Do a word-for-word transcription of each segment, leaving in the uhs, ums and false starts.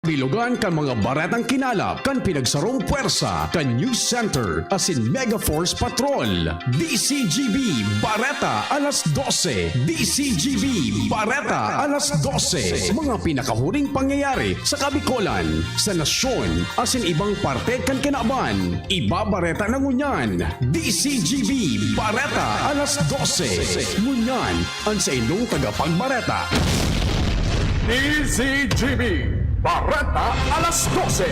Bilugan kan mga baretang kinalap kan pinagsarong pwersa kan News Center asin Mega Force Patrol. D C G B Bareta alas dose. D C G B Bareta alas dose. Mga pinakahuring pangyayari sa Kabikolan, sa nasyon, asin ibang parte kan kinaban. Ibabareta na ngunyan. D C G B Bareta alas dose. Ngunyan, an saindong tagapagbareta. D C G B Bareta alas dose.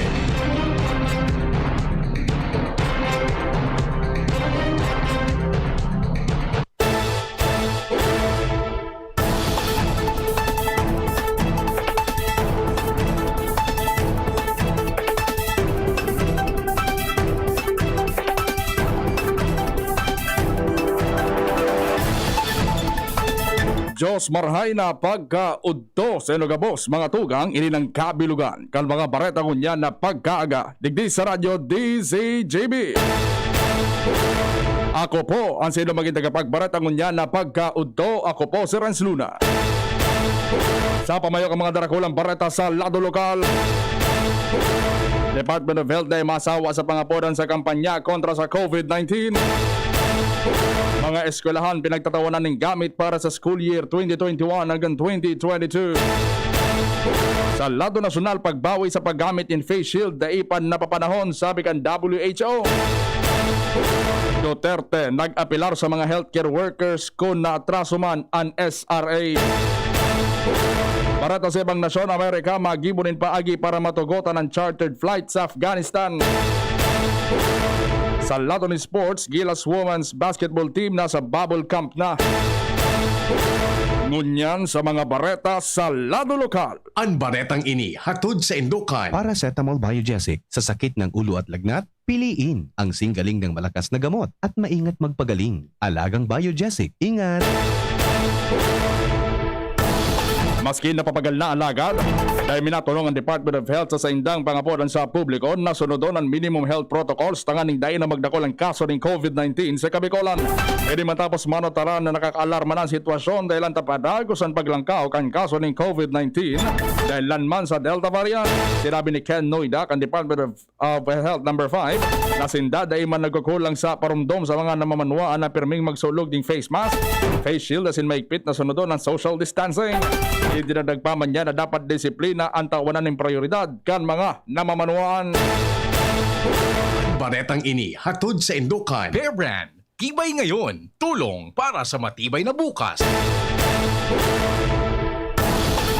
Dios marhay na pagkaudto sa inyo gabos, mga tugang, ini nang kabilugan kan mga bareta ngunyan na pagkaaga, digdi sa Radyo D Z G B. Ako po ang sa inyo maging tagapagbareta ngunyan na pagkaudto. Ako po si Renz Luna. Sa pamayo kan mga darakulang bareta sa lado lokal, Department of Health na masawa sa pangapodan sa kampanya kontra sa COVID nineteen. Mga eskwelahan pinagtatawanan ning gamit para sa school year twenty twenty-one hanggang twenty twenty-two. Sa lado nasyonal, pagbawi sa paggamit nin face shield dai pa napapanahon, sabi kan W H O. Duterte nag-apelar sa mga healthcare workers kun naatraso man an S R A. Para ta sa ibang nasyon, Amerika, magibo nin paagi para matugotan an chartered flight sa Afghanistan. Sa lado ni sports, Gilas Women's Basketball Team nasa bubble camp na. Ngunyan sa mga bareta sa lado lokal. An baretang ini hatod sa Indokan. Paracetamol Biogesic sa sakit ng ulo at lagnat, piliin ang singgaling ng malakas na gamot at maingat magpagaling. Alagang Biogesic, ingat! Maski napapagal na an lagad, dai minatulong ang Department of Health sa saindang pangapodan sa publiko na sunodon an minimum health protocols tanganing dai na magdakul an kaso nin COVID nineteen sa Kabikolan. Ini matapos manotaran na nakakaalarma na an sitwasyon dahelan ta padagos an paglangkaw kan kaso nin COVID nineteen dahelan man sa Delta variant. Sinabi ni Ken Noida kan Department of of Health number five, na sinda dai man nagkukulang sa paromdom sa mga namamanwaan na pirming magsulog nin face mask, face shield asin maigpit na sunodon an social distancing. Idinadagpa man niya na dapat disiplina an tawanan nin prayoridad kan mga namamanwaan. Baretang ini hatod sa Indokan. Bear Brand, tibay ngayon, tulong para sa matibay na bukas.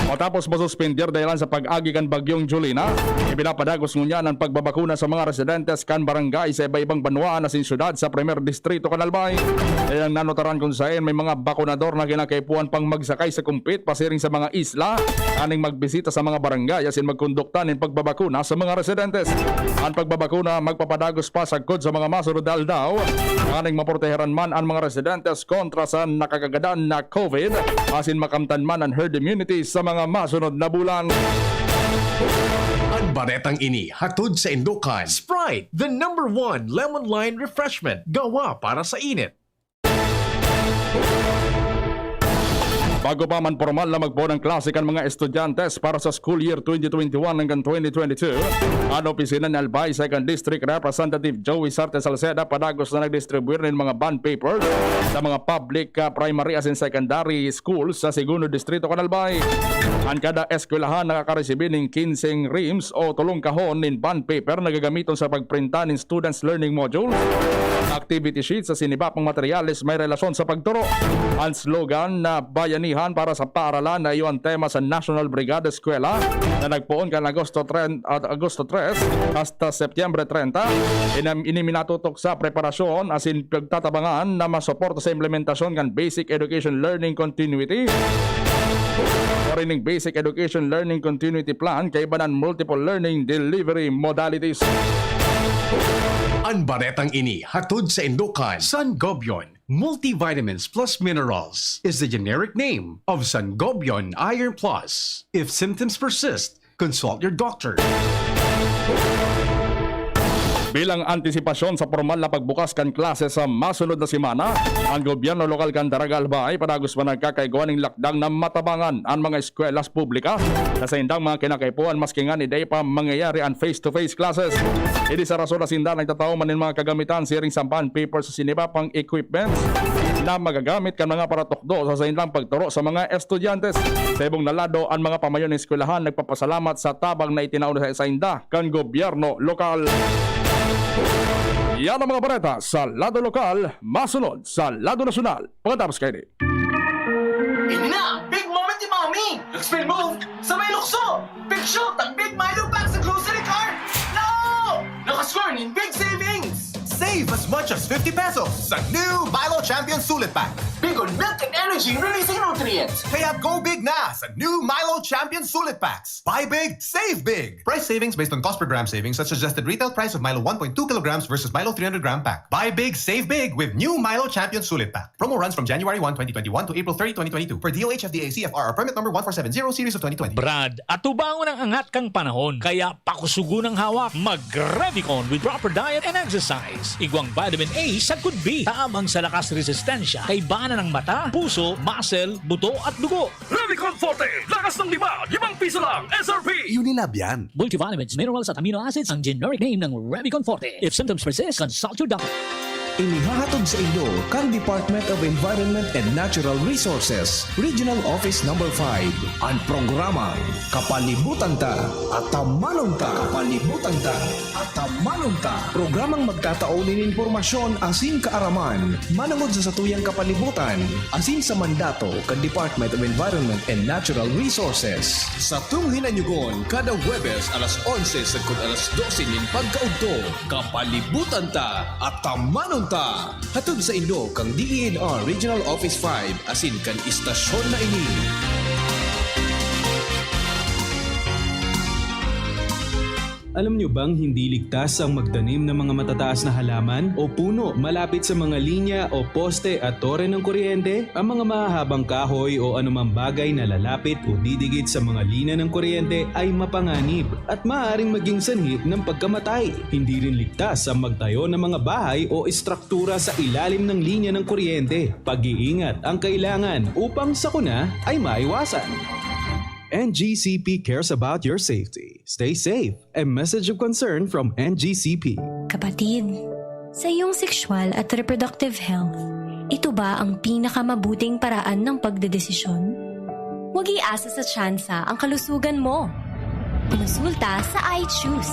Matapos masuspender dahelan sa pag-agi kan Bagyong Jolina, ipinapadagos ngunyan an pagbabakuna sa mga residentes kan barangay sa iba-ibang banwaan asin syudad sa Primer Distrito kan Albay. Kaya nanotaran kun saen may mga bakunador na kinakaipuhan pang magsakay sa kumpit pasiring sa mga isla, aning magbisita sa mga barangay asin magkondukta nin pagbabakuna sa mga residentes. An pagbabakuna magpapadagos pa sagkod sa mga masunod na aldaw, aning maproteheran man an mga residentes kontra sa nakakagadan na COVID, asin makamtan man an herd immunity sa mga masunod na bulan. An baretang ini hatod sa Indokan. Sprite, the number one lemon lime refreshment, gawa para sa init. Bago pa man pormal na magpoon ang klase kan mga estudyante para sa school year twenty twenty-one hanggang twenty twenty-two, an opisina ni Albay Second District Representative Joey Sarte Salceda padagos na nagdistribuyar nin mga bond papers sa mga public, ah, primary asin secondary schools sa Segundo Distrito kan Albay. An kada eskwelahan nakakaresibi nin kinseng reams o tolong kahon nin bond paper na gagamiton sa pagprinta nin students' learning modules, activity sheets asin iba pang materyales may relasyon sa pagturo. An slogan na Bayanihan para sa Paaralan na iyo an tema sa National Brigada Eskwela na nagpoon kan Agosto tren-, at Agosto tres hasta Setyembre treinta. Inam-, ini minatutok sa preparasyon asin pagtatabangan na masuporta sa implementasyon kan Basic Education Learning Continuity o ring Basic Education Learning Continuity Plan kaiba nin multiple learning delivery modalities. An baretang ini hatod sa Indokan. Sangobion Multivitamins Plus Minerals is the generic name of Sangobion Iron Plus. If symptoms persist, consult your doctor. Bilang antisipasyon sa pormal na pagbukas kan klase sa masunod na semana, ang gobyerno lokal kan Daraga Albay padagos pa nagkakaigwa nin lakdang na matabangan an mga eskwela publika sa saindang mga kinakaipuhan, maski ngani dai pa mangyayari an face-to-face classes. Ini sa rason na sinda nagtatao man nin mga kagamitan siring sa bond paper sa sinibapang equipments na magagamit kan mga paratukdo sa saindang pagturo sa mga estudyante. Sa ibong na lado, an mga pamayo nin eskwelahan nagpapasalamat sa tabang na itinao sa sainda kan gobyerno lokal. Yan ang mga bareta sa lado lokal, masunod sa lado nasyonal. Pagkatapos kaini. Ini na ang big moment ni Mommy! Nag-spin move sa may lukso! Big shot ang Big Milo Pack sa grocery cart! No! Nakascore nin big savings! Save as much as fifty pesos sa new Milo Champion Sulit Pack. Big on milk and energy releasing nutrients! Kaya go big na sa new Milo Champion Sulit Packs. Buy big, save big! Price savings based on cost per gram savings at suggested retail price of Milo one point two kilograms versus Milo three hundred gram pack. Buy big, save big with new Milo Champion Sulit Pack. Promo runs from January one, twenty twenty-one to April thirty, twenty twenty-two, per D O H F D A C F R R permit number one four seven zero series of twenty twenty. Brad, atubangon ang angat kan panahon, kaya pakusugon ang hawak. Mag-Revicon with proper diet and exercise. Igwang vitamin A sagkod B, tabang sa lakas resistensya, kaibanan ng mata, puso, muscle, buto at dugo. Revicon Forte, lakas ng lima, limang piso lang, S R P. Unilab yan. Multivitamins, minerals at amino acids ang generic name ng Revicon Forte. If symptoms persist, consult your doctor. Inihahatod sa inyo kan Department of Environment and Natural Resources, Regional Office Number five, an programang Kapalibutan Ta, Atamanon Ta. Kapalibutan Ta, Atamanon Ta. Programang magtatao nin impormasyon asin kaaraman manongod sa satuyang kapalibutan asin sa mandato kan Department of Environment and Natural Resources. Satong hinanyugon kada Huwebes alas onse sagkod alas dose nin pagkaudto. Kapalibutan Ta, Atamanon Ta. Hatod sa indo kan D E N R Regional Office five asin kan istasyon na ini. Alam nyo bang hindi ligtas ang magtanim ng mga matataas na halaman o puno malapit sa mga linya o poste at tore ng kuryente? Ang mga mahahabang kahoy o anumang bagay na lalapit o didikit sa mga linya ng kuryente ay mapanganib at maaaring maging sanhi ng pagkamatay. Hindi rin ligtas ang magtayo ng mga bahay o estruktura sa ilalim ng linya ng kuryente. Pag-iingat ang kailangan upang sakuna ay maiwasan. N G C P cares about your safety. Stay safe. A message of concern from N G C P. Kapatid, sa iyong sexual at reproductive health, ito ba ang pinakamabuting paraan ng pagdedesisyon? Huwag iasa sa tsansa ang kalusugan mo. Kumonsulta sa I Choose.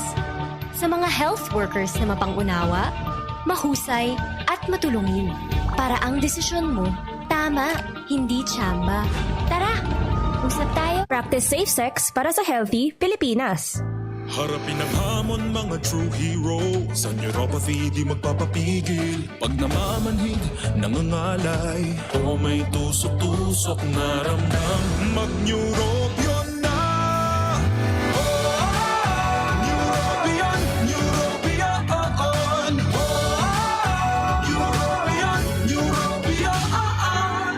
Sa mga health workers na mapang-unawa, mahusay, at matulungin, para ang desisyon mo tama, hindi tsamba. Tara, usap tayo. Practice safe sex para sa healthy Pilipinas. Harapin ang hamon, mga true hero. Sa neuropathy, di magpapapigil. Pag namamanhid, nangangalay, o may tusok-tusok na ramdam, mag-Neurobion na! Oh, Neurobion, Neurobion! Oh, Neurobion, Neurobion!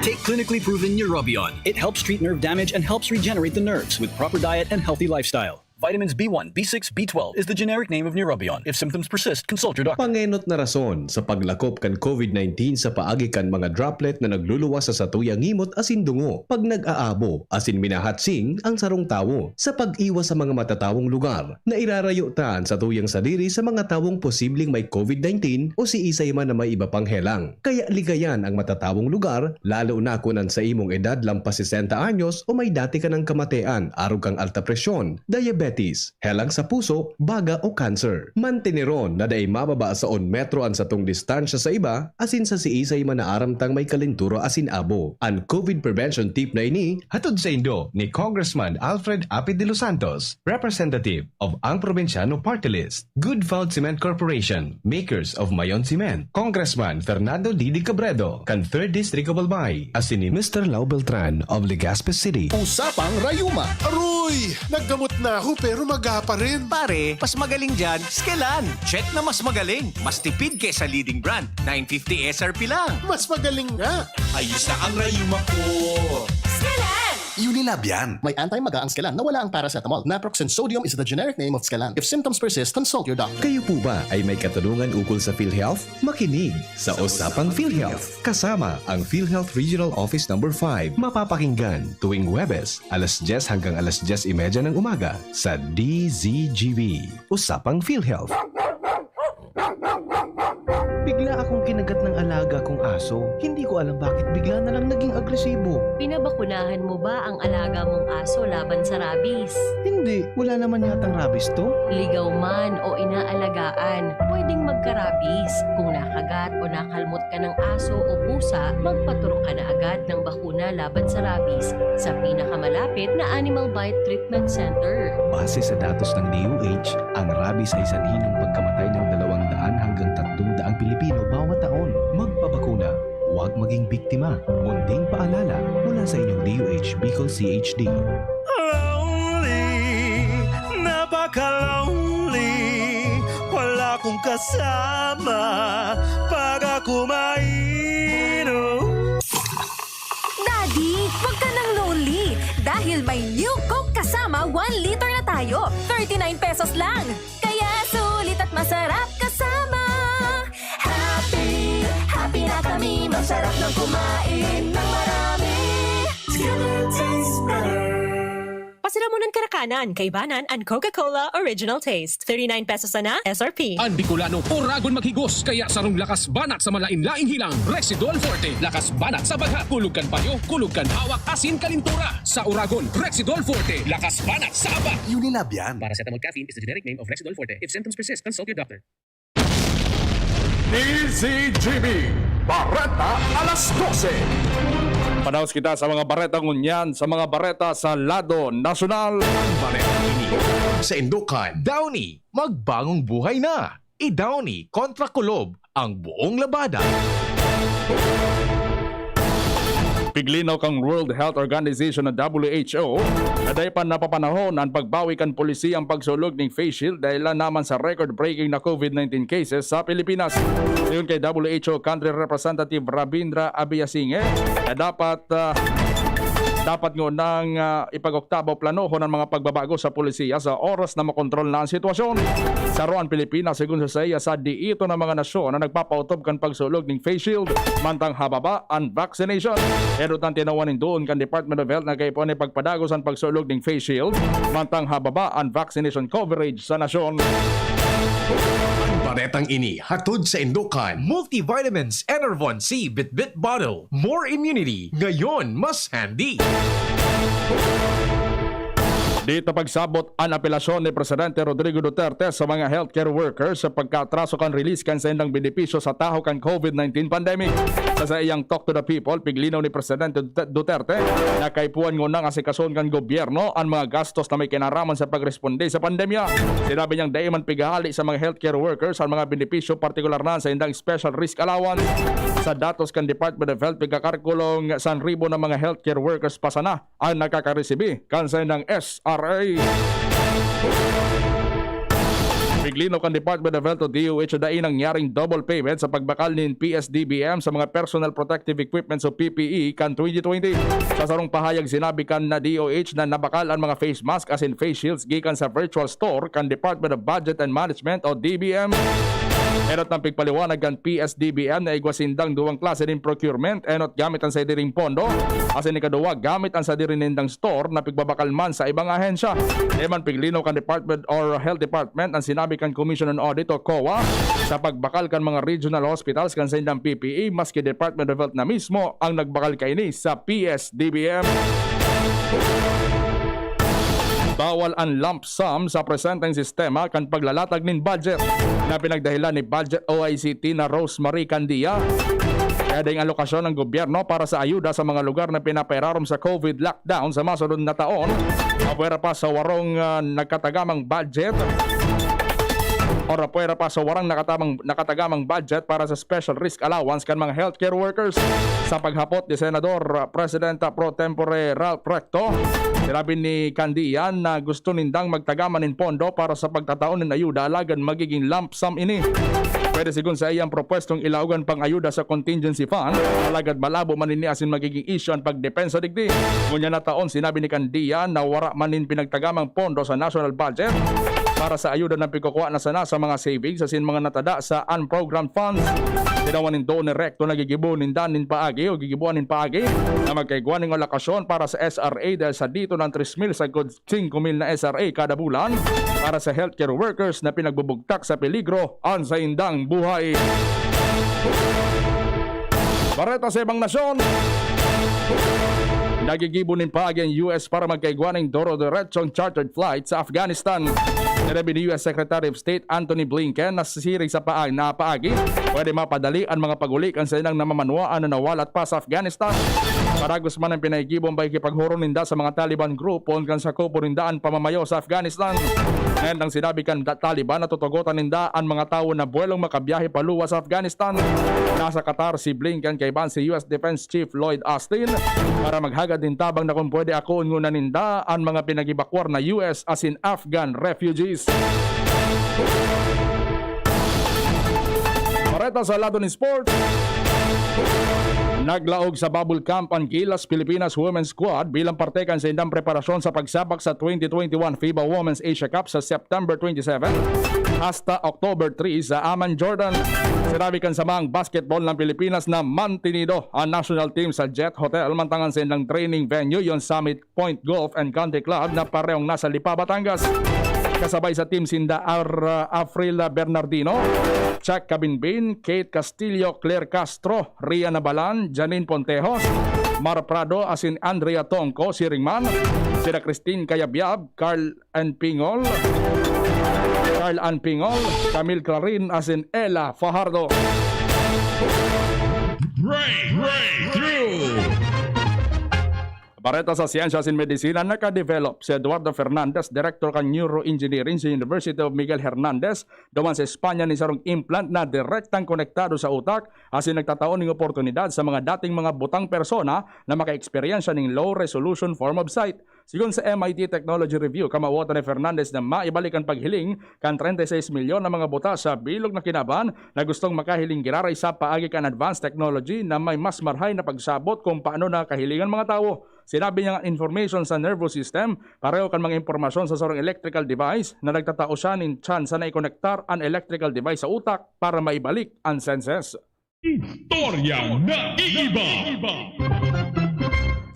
Take clinically proven Neurobion. It helps treat nerve damage and helps regenerate the nerves with proper diet and healthy lifestyle. Vitamins B one, B six, B twelve is the generic name of Neurobion. If symptoms persist, consult your doctor. Pangenot na rason sa paglakop kan COVID nineteen sa paagi kan mga droplet na nagluluwas sa satuyang ngimot asin dungo pag nag-aabo asin minahatsing ang sarong tawo. Sa pag-iwas sa mga matatawong lugar, nairarayo ta an satuyang sadiri sa mga tawong posibleng may COVID nineteen o siisay man na may iba pang helang. Kaya ligayan ang matatawong lugar, lalo na kun an sa imong edad lampas sesenta anyos o may dati ka nang kamatean arog kan alta presyon, diabetes, helang sa puso, baga o cancer. Manteneron na dai mababa sa un metro an satong distansya sa iba, asin sa siisay man na aram tang may kalentura asin abo. An COVID prevention tip na ini, hatod saindo ni Congressman Alfred Apid de los Santos, representative of Ang Probinsyano Party List. Good Food Cement Corporation, makers of Mayon Cement. Congressman Fernando Didi Cabredo, kan Third District of Albay, asin ni Mister Lau Beltran of Legazpi City. Usapang Rayuma. Aroy! Naggamot na ako pero maga pa rin. Pare, mas magaling dyan, Skelan. Check na mas magaling. Mas tipid kesa leading brand. Nine fifty S R P lang. Mas magaling nga. Ayos na ang rayuma ko. Skelan! Unilab yan. May anti-maga ang Scalan na wala ang paracetamol. Naproxen sodium is the generic name of Scalan. If symptoms persist, consult your doctor. Kayo po ba ay may katanungan ukol sa PhilHealth? Makinig sa Usapang PhilHealth kasama ang PhilHealth Regional Office Number five. Mapapakinggan tuwing Huwebes, alas diyes hanggang alas diyes y media ng umaga sa D Z G B. Usapang PhilHealth. Bigla akong kinagat ng alaga kong aso. Hindi ko alam bakit bigla na lang naging agresibo. Pinabakunahan mo ba ang alaga mong aso laban sa rabies? Hindi. Wala naman yatang rabies to. Ligaw man o inaalagaan, pwedeng magka-rabies. Kung nakagat o nakalmot ka ng aso o pusa, magpaturok ka na agad ng bakuna laban sa rabies sa pinakamalapit na Animal Bite Treatment Center. Base sa datos ng D O H, ang rabies ay sanhi ng pagkamatay ng dalawang daan hanggang tatlong daang Pilipino bawat taon. Magpabakuna, huwag maging biktima. Munting paalala mula sa inyong D O H Bicol C H D. Lonely, napaka-lonely. Wala akong kasama para kumainom. Daddy, wag ka nang lonely dahil may New Coke Kasama one liter na tayo. Thirty-nine pesos lang. Kaya sulit at masarap kasama. Happy, happy na kami. Masarap nang kumain ng marami. Together tastes better. Pasilamunan karakanan, kaibanan an Coca-Cola Original Taste. Thirty-nine pesos sana, S R P. An Bicolano, oragon maghigos, kaya sarong lakas banat sa malain-laing hilang, Rexidol Forte. Lakas banat sa bagha, kulog kan payo, kulog kan hawak, asin kalintura. Sa oragon, Rexidol Forte. Lakas banat sa abak. Unilab yan. Paracetamol caffeine is the generic name of Rexidol Forte. If symptoms persist, consult your doctor. D Z G B, Bareta alas dose. Padaos kita sa mga bareta ngunyan, sa mga bareta sa lado nasyonal. Ang bareta ini, sa Indokan, Downy, magbangong buhay na. I-Downy kontra kulob ang buong labada. Piglinaw kan World Health Organization na W H O na dai pa napapanahon an pagbawi kan polisiyang pagsulog ning face shield dahelan naman sa record-breaking na COVID nineteen cases sa Pilipinas. Ayon kay W H O Country Representative Ravindra Abiyasinge, na dapat, ah, dapat ngunang, ah, ipag-oktaba o planohon an mga pagbabago sa polisiya sa oras na makontrol na an sitwasyon. Saro an Pilipinas, segun sa saiya, sa diito na mga nasyon na nagpapaotob kan pagsulog ning face shield, mantang hababa an vaccination. Enot an tinawan nin duon kan Department of Health na kaipuhan na ipagpadagos an pagsulog ning face shield, mantang hababa an vaccination coverage sa nasyon. Ang baretang ini hatod sa Indokan, Multivitamins Enervon C Bitbit Bottle. More immunity, ngayon mas handy. Dito pagsabot an apelasyon ni Presidente Rodrigo Duterte sa mga healthcare workers sa pagkaatraso kan release kan saindang benepisyo sa tahaw kan COVID nineteen pandemic. Sa saiyang Talk to the People, piglinaw ni Presidente Dut-, Duterte na kaipuhan ngunang asikasuhon kan gobyerno an mga gastos na may kinaraman sa pagresponde sa pandemya. Sinabi niyang dai man pighahali sa mga healthcare workers an mga benepisyo, partikular na sa indang special risk allowance. Sa datos kan Department of Health, pigkakalkulong san ribo na mga healthcare workers pa sana ang nakakaresibi kan saindang S R A. Piglinaw kan Department of Health o D O H na dai nangyaring double payment sa pagbakal nin P S D B M sa mga personal protective equipments o P P E kan twenty twenty. Sa sarong pahayag, sinabi kan na D O H na nabakal an mga face mask asin face shields gikan sa virtual store kan Department of Budget and Management o D B M. Enot an pigpaliwanag kan P S D B M na igwa sindang duwang klase nin procurement, enot gamit an sadiring pondo, asin ikaduwa gamit an sadiri nindang store na pigbabakal man sa ibang ahensya. Dai man piglinaw kan Department or Health Department an sinabi kan Commission on Audit o COA sa pagbakal kan mga regional hospitals kan saindang P P E, maski Department of Health na mismo ang nagbakal kaini sa P S D B M. Bawal an lump sum sa presenteng sistema kan paglalatag nin budget na pinagdahilan ni Budget O I C T na Rosemary Candia. Kaya daing alokasyon ng gobyerno para sa ayuda sa mga lugar na pinapairarom sa COVID lockdown sa masunod na taon, apwera pa sa warong, ah, nagkatagamang budget o apwera pa sa warang nakatamang, nakatagamang budget para sa special risk allowance kan mga healthcare workers. Sa paghapot ni Senador, ah, Presidenta Pro Tempore Ralph Recto, sinabi ni Candia na gusto nindang magtagaman nin pondo para sa pagtatao nin ayuda, alagad magiging lump sum ini. Pwede sigon sa iyang propwestong ilaogan pang ayuda sa contingency fund, alagad malabo man ini asin magiging isyu an pagdepensa digdi. Ngunyan na taon, sinabi ni Candia na wara man nin pinagtagamang pondo sa national budget para sa ayuda na pigkukua na sana sa mga savings asin mga natada sa unprogrammed funds. Tinawan nindo direkto na gigibo ninda nin paagi o gigibuan nin paagi na magkaigwa ning alokasyon para sa S R A dahil sa dito ng tres mil sagkod singko mil na S R A kada bulan para sa healthcare workers na pinagbubugtak sa peligro an saindang buhay. Bareta sa ibang nasyon. Nagigibo nin paagi an U S para magkaigwa ning doro-deretsong chartered flight sa Afghanistan. Sinabi ni U S Secretary of State Antony Blinken na siring sa paag na paagi, pwede mapadali an mga pag-uli kan saindang namamanwaan na nawalat pa sa Afghanistan. Padagos man ang pinaigibo ang pakikipaghuron ninda sa mga Taliban group poon kan sakopo ninda an pamamayo sa Afghanistan. Ngayon lang sinabi kan da- Taliban na tutugotan ninda an mga tawo na buwelong makabiyahe paluwas sa Afghanistan. Nasa Qatar si Blinken kaiba si U S Defense Chief Lloyd Austin para maghagad nin tabang na kung pwede akoon nguna ninda an mga pinag-ebakwar na U S asin Afghan refugees. Bareta sa lado nin sport. Naglaog sa bubble camp an Gilas Pilipinas Women's Squad bilang parte kan saindang preparasyon sa pagsabak sa twenty twenty-one FIBA Women's Asia Cup sa September twenty-seven hasta October three sa Amman, Jordan. Sinabi kan samang basketball ng Pilipinas na mantinido ang national team sa Jet Hotel mantang an saindang training venue yon Summit Point Golf and Country Club na parehong nasa Lipa, Batangas. Kasabay sa team sinda Ar-, Afrila Bernardino, Chuck Cabinbin, Kate Castillo, Claire Castro, Rian Nabalan, Janine Pontejos, Mar Prado asin Andrea Tongko, siring man sina Christine Cayabyab, Carl N. Pingol, Carl Ann Pingol, Camille Clarin asin Ella Fajardo. Break, breakthrough. Bareta sa siyensya asin medisina, nakadevelop si Eduardo Fernandez, direktor kan neuroengineering sa University of Miguel Hernández, duman sa Espanya, nin sarong implant na direktang konektado sa utak asin nagtatao ning oportunidad sa mga dating mga butang persona na makaeksperyensya ning low-resolution form of sight. Sigon sa M I T Technology Review, kamawatan ni Fernandez na maibalik an paghiling kan treinta y seis milyon na mga buta sa bilog na kinaban na gustong makahiling giraray sa paagi kan advanced technology na may mas marhay na pagsabot kung paano nakahiling an mga tawo. Sinabi niya nga information sa nervous system, pareho kan mga impormasyon sa sarong electrical device na nagtatao siya nin tsansa na ikonektar an electrical device sa utak para maibalik an senses. Istoryang naiiba.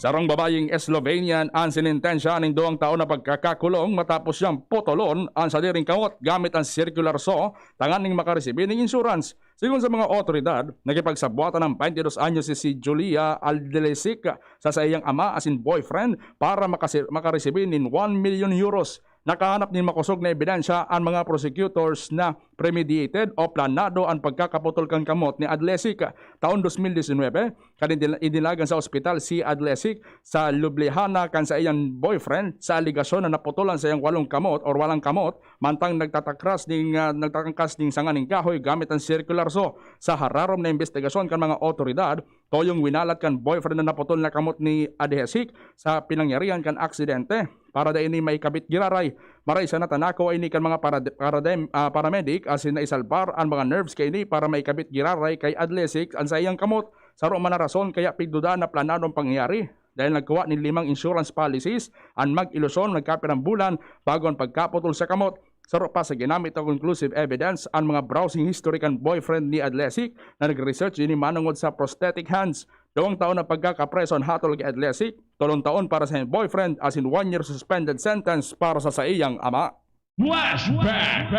Sarong babayeng Slovenian an sinentensya nin duwang taon na pagkakakulong matapos siyang putolon an sadiring kamot gamit an circular saw tanganing makaresibi nin insurance. Sigon sa mga otoridad, nakipagsabwatan ng twenty-dos anyos si, si Julia Adlesik sa saiyang ama asin boyfriend para makasi-, makaresibi nin one million euros. Nakahanap nin makosog na ebidensya an mga prosecutors na premeditated o planado an pagkakaputol kan kamot ni Adlesik. Taon dos mil disinwebe, kan idin-, idinagan sa ospital si Adlesik sa Ljubljana kan saiyang boyfriend sa alegasyon na naputolan sa iyang walong kamot or walang kamot mantang nagtatakras ning, ah, nagtatangkas ning sanga ning kahoy gamit an circular saw. Sa hararom na imbestigasyon kan mga otoridad, toyong winalat kan boyfriend na naputol na kamot ni Adlesik sa pinangyarihan kan aksidente para dai ini maikabit giraray. Maray sana ta nakua ini kan mga parade-, paradem-, ah, paramedic asin naisalbar an mga nerves kaini para maikabit giraray kay Adlesik an saiyang kamot. Saro man na rason kaya pigduda na planado an pangyayari, dahil nagkuha nin limang insurance policies an mag-ilusyon nagkapirang bulan bago an pagkaputol sa kamot. Saro pa sa ginamit na conclusive evidence an mga browsing history kan boyfriend ni Adlesik na nag-research ini manongod sa prosthetic hands. Duwang taon na pagkakapreso an hatol ki Adlesik, tolong taon para sa iyang boyfriend asin one year suspended sentence para sa saiyang ama. Flashback!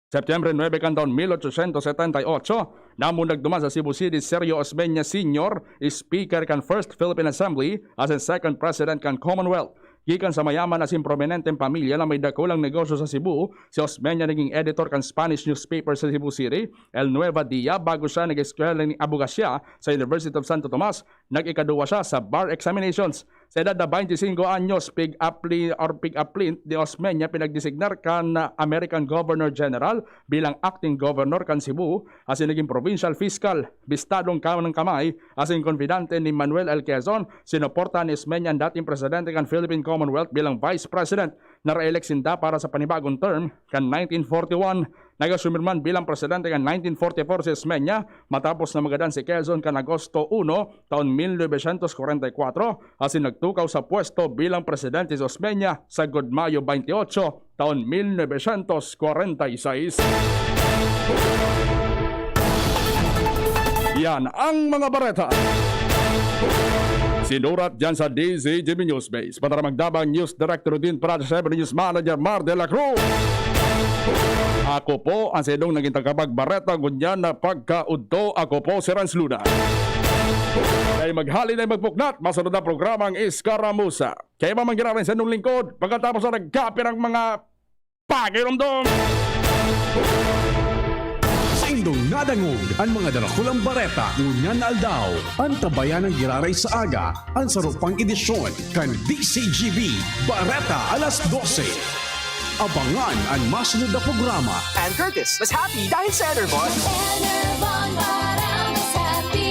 Septyembre nuebe kan taon mil ochocientos setenta y ocho, namundag duman sa Cebu City si Sergio Osmeña Senior, Speaker kan First Philippine Assembly, asin Second President kan Commonwealth. Gikan sa mayaman asin prominenteng pamilya na may dakulang negosyo sa Cebu, si Osmeña naging editor kan Spanish newspaper sa Cebu City, El Nueva Dia, bago siya nag-eskwela nin abogasya sa University of Santo Tomas. Nag-ikaduwa siya sa bar examinations. Sa edad na twenty-cinco anyos, pig-apli-, or pig-appoint ni Osmeña pinagdesignar kan American Governor General bilang acting governor kan Cebu, asin naging provincial fiscal, bistadong kanang kamay, asin konfidante ni Manuel L. Quezon. Sinuporta ni Osmeña an dating presidente kan Philippine Commonwealth bilang vice president. na-re-elect sinda para sa panibagong term kan nineteen forty-one. Nag-asumirman bilang presidente kan nineteen forty-four si Osmeña, matapos na magadan si Quezon kan Agosto uno, taon mil novecientos kwarenta y kwatro, asin nagtukaw sa pwesto bilang presidente si Osmeña sagkod Mayo veintiocho, taon mil novecientos kwarenta y seis. Yan ang mga bareta. Sinurat dyan sa D Z G B News Base. Para magdabang News Director din para sa News Manager Mar de la Cruz. Ako po ang sa inyong naging tagapagbareta ngunyan na pagkaudto. Ako po si Rans Luna. Dahil maghali na magpuknat, masunod na programang Iskaramusa. Kaya mamang girarin sa inyong lingkod, pagkatapos na nagkape ng mga pakirumdom. Sa indong nadangog an mga darakulang bareta ngunyan na aldaw, an tabayan ng giraray sa aga, an sarupang edisyon kan D C G B Bareta alas dose. Abangan an masunod na programa. And Curtis, mas happy dahil sa Enervon. Enervon para mas happy.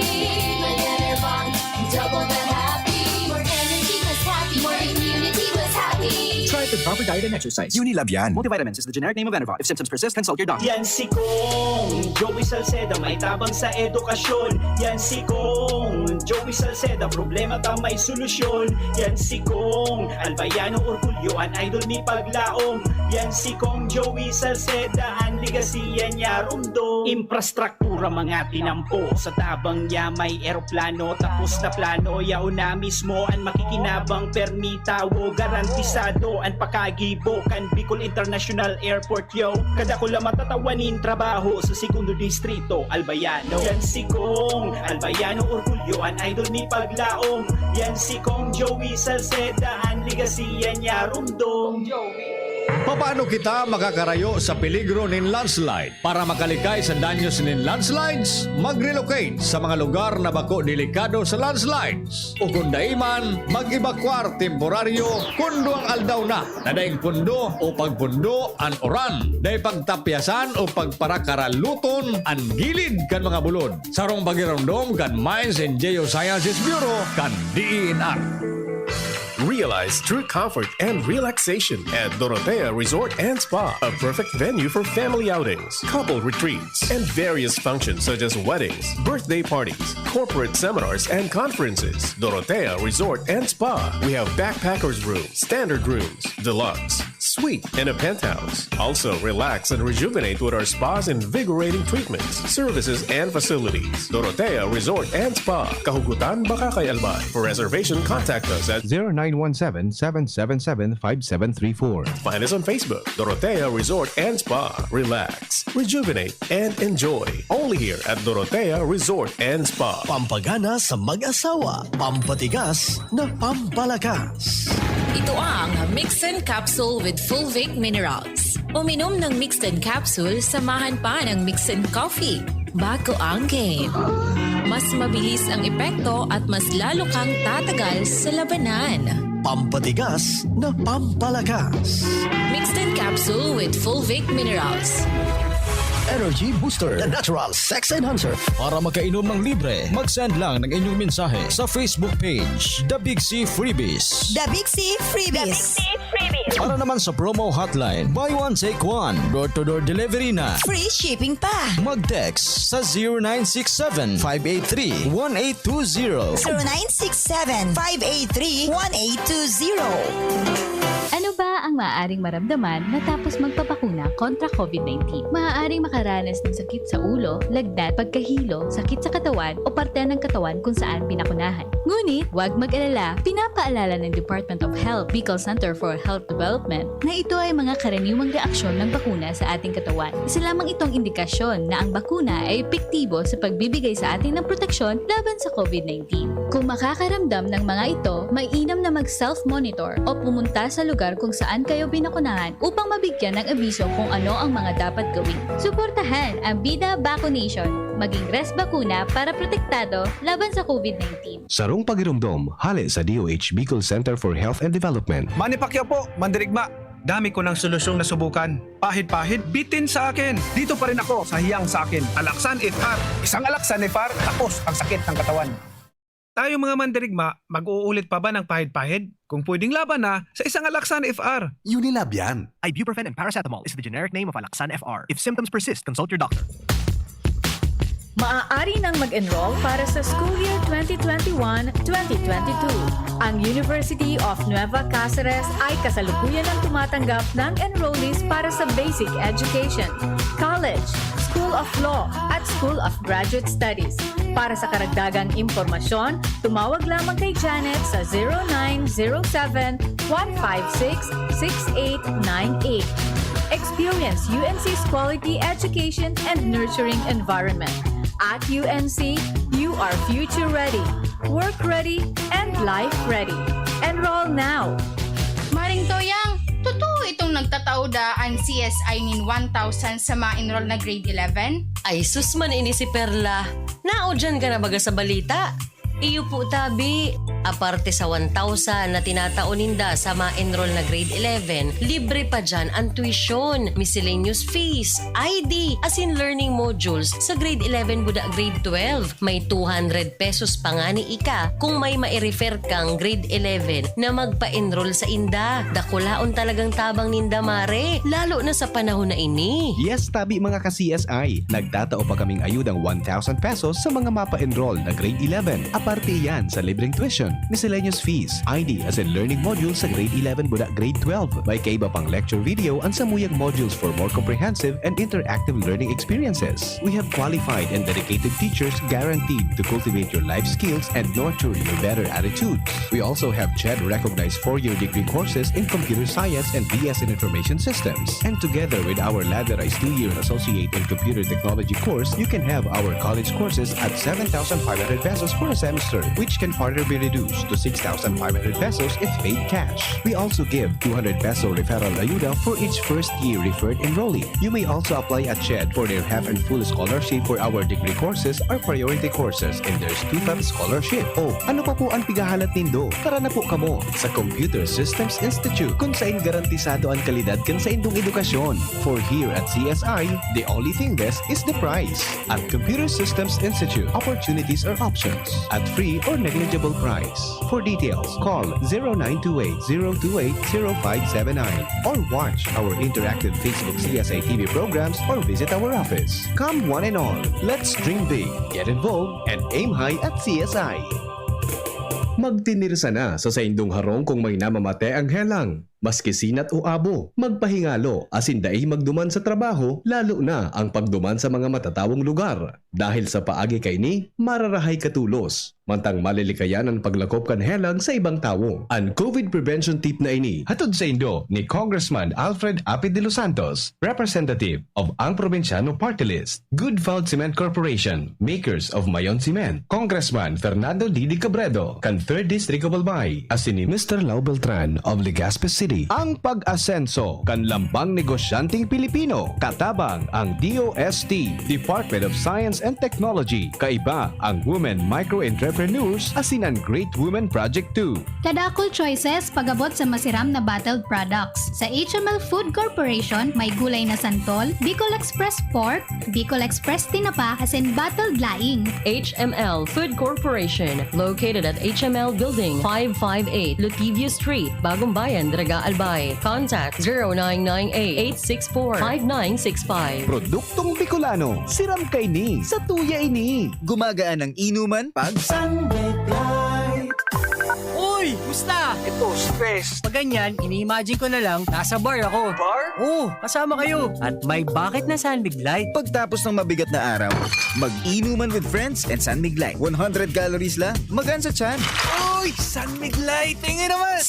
May Enervon, double the happy. More energy, mas happy. More immunity, mas happy. Try the proper diet and exercise. Unilab yan. Multivitamins is the generic name of Enervon. If symptoms persist, consult your doctor. Yan si Kong Joey Salceda, may tabang sa edukasyon. Yan si Kong Joey Salceda, problema ta may solusyon. Yan si Kong Albayano Orgulyo, an idol ni Paglaom. Yan si Kong Joey Salceda, an ligasiya niya rumdom. Infrastruktura mga tinampo, sa tabang niya may eroplano. Tapos na plano, yaon na mismo an makikinabang. Permi tawo, garantisado an pakagibo kan Bicol International Airport, yo. Kadakula matatawan nin trabaho sa segundo distrito, Albayano. Yan si Kong Albayano Orgulyo, an idol ni Paglaom. Yan si Kong Joey Salceda, an ligasiya niya rumdom. Papaano kita makakarayo sa peligro nin landslide? Para makalikay sa danyos nin landslides, mag-relocate sa mga lugar na bako delikado sa landslides. O kung dai man, mag-ebakwar temporaryo kun duwang aldaw na na daing pundo o pagpundo an uran. Dai pagtapyasan o pagparakaraluton an gilid kan mga bulod. Sarong pagiromdom kan Mines and Geosciences Bureau kan D E N R. Realize true comfort and relaxation at Dorotea Resort and Spa, a perfect venue for family outings, couple retreats, and various functions such as weddings, birthday parties, corporate seminars, and conferences. Dorotea Resort and Spa. We have backpackers room, standard rooms, deluxe, suite, and a penthouse. Also, relax and rejuvenate with our spa's invigorating treatments, services, and facilities. Dorotea Resort and Spa, Kahugutan, Bacacay, Albay. For reservation, contact us at zero nine one seven, seven seven seven, five seven three four. Find us on Facebook, Dorotea Resort and Spa. Relax, rejuvenate, and enjoy. Only here at Dorotea Resort and Spa. Pampagana sa mag-asawa, pampatigas na pampalakas. Ito ang Mixin Capsule with Fulvic Minerals. Uminom ng Mixin Capsule, samahan pa ng Mixin Coffee. Bago ang game. Mas mabilis ang epekto at mas lalo kang tatagal sa labanan. Pampatigas na pampalakas. Mixin Capsule with Fulvic Minerals. Energy Booster, the natural sex enhancer. Para makainom ng libre, mag-send lang ng inyong mensahe sa Facebook page, The Big C Freebies. The Big C Freebies. Para naman sa promo hotline, buy one, take one, door-to-door delivery na. Free shipping pa. Mag-text sa zero nine six seven, five eight three, one eight two zero. zero nine six seven, five eight three, one eight two zero. Ano ba ang maaaring maramdaman matapos magpabakuna kontra COVID nineteen? Maaaring makaranas ng sakit sa ulo, lagnat, pagkahilo, sakit sa katawan o parte ng katawan kung saan binakunahan. Ngunit, huwag mag-alala, pinapaalala ng Department of Health, Bicol Center for Health Development, na ito ay mga karaniwang reaksyon ng bakuna sa ating katawan. Isa lamang itong indikasyon na ang bakuna ay epektibo sa pagbibigay sa atin ng proteksyon laban sa COVID nineteen. Kung makakaramdam ng mga ito, mainam na mag-self-monitor o pumunta sa lugar kung saan kayo binakunahan upang mabigyan ng abiso kung ano ang mga dapat gawin. Suportahan ang Bida Vaccination. Maging Res Bakuna para protektado laban sa COVID nineteen. Sarong pagiromdom, hale sa D O H Bicol Center for Health and Development. Manny Pacquiao po, mandirigma. Dami ko ng solusyong nasubukan. Pahid-pahid, bitin sa akin. Dito pa rin ako sa hiyang sa akin. Alaksan F R. Isang alaksan F R, tapos ang sakit ng katawan. Tayong mga mandirigma, mag-uulit pa ba ng pahid-pahid? Kung pwedeng laban na, sa isang Alaxan F R. Unilab yan. Ibuprofen and paracetamol is the generic name of Alaxan F R. If symptoms persist, consult your doctor. Maaari nang mag-enroll para sa school year twenty twenty-one, twenty twenty-two. Ang University of Nueva Caceres ay kasalukuyan ang tumatanggap ng enrollees para sa basic education, college, School of Law, at School of Graduate Studies. Para sa karagdagang impormasyon, tumawag lamang kay Janet sa zero nine zero seven, one five six, six eight nine eight. Experience U N C's quality education and nurturing environment. At U N C, you are future ready, work ready, and life ready. Enroll now! Maring Toyang, totoo itong nagtatao da an C S I nin one thousand sa ma-enroll na grade eleven? Ay sus man ini si Perla. Naudyan ka na baga sa balita? Iyo po tabi. Aparte sa one thousand na tinatao ninda sa ma-enroll na grade eleven, libre pa dyan ang tuition, miscellaneous fees, I D, asin learning modules sa grade eleven buda grade twelve. May two hundred pesos pa ngani ika kung may mai-refer kang grade eleven na magpa-enroll sa inda. Dakulaon talagang tabang ninda, mare, lalo na sa panahon na ini. Yes, tabi mga ka-C S I. Nagtatao pa kaming ayudang one thousand pesos sa mga mapa-enroll na grade eleven. Aparte iyan sa libreng tuition, miscellaneous fees, I D asin learning modules sa grade eleven buda grade twelve. May kaiba pang lecture video an samuyang modules for more comprehensive and interactive learning experiences. We have qualified and dedicated teachers guaranteed to cultivate your life skills and nurture your better attitudes. We also have CHED-recognized four-year degree courses in computer science and B S in information systems. And together with our ladderized two-year associate in computer technology course, you can have our college courses at seven thousand five hundred pesos for a semester, which can further be reduced to six thousand five hundred pesos if paid cash. We also give two hundred peso referral ayuda for each first-year referred enrollee. You may also apply at CHED for their half and full scholarship for our degree courses or priority courses, and there's two-fifths scholarship. O, ano pa po ang pighahalat nindo? Tara na po kamo sa Computer Systems Institute, kun sain garantisado an kalidad kan saindong edukasyon. For here at C S I, the only thing best is the price. At Computer Systems Institute, opportunities are options at free or negligible price. For details, call zero nine two eight zero two eight zero five seven nine or watch our interactive Facebook C S I T V programs or visit our office. Come one and all, let's dream big, get involved, and aim high at C S I. Magtinirsa na sa saindong harong kung may namamate ang helang, maski sinat o abo. Magpahingalo asin dai magduman sa trabaho, lalo na ang pagduman sa mga matatawong lugar. Dahil sa paagi kaini, mararahay ka tolos. Mantang malilikayan an paglakop kan helang sa ibang tawo. An COVID prevention tip na ini hatod saindo ni Congressman Alfred Apid de los Santos, representative of Ang Probinsyano Party List, Good Found Cement Corporation, makers of Mayon Cement, Congressman Fernando Didi Cabredo, kan Third District of Albay, asin ni Mister Lau Beltran of Legazpi City. Ang pag-asenso kan lambang negosyanteng Pilipino, katabang ang D O S T, Department of Science and Technology, kaiba ang Women Micro-Entrepreneurs, asin an Great Women Project two. Kadakul choices pag-abot sa masiram na bottled products. Sa H M L Food Corporation, may gulay na santol, Bicol Express Pork, Bicol Express Tinapa, asin bottled laing. H M L Food Corporation, located at H M L Building, five five eight, Lotivio Street, Bagong Bayan, Daraga, Albay. Contact zero nine nine eight, eight six four, five nine six five. Produktong Bicolano, siram kaini, satuya ini. Gumagaan ang inuman pag Sunday Light. Uy! Musta? Ito, stress. Pag ganyan, ini-imagine ko na lang, nasa bar ako. Bar? Oo, kasama kayo. At may bakit na San Mig Light. Pagtapos ng mabigat na araw, mag-inuman with friends and San Mig Light. One hundred calories lang, magaan sa tiyan. Uy! San Mig Light! Tingin naman!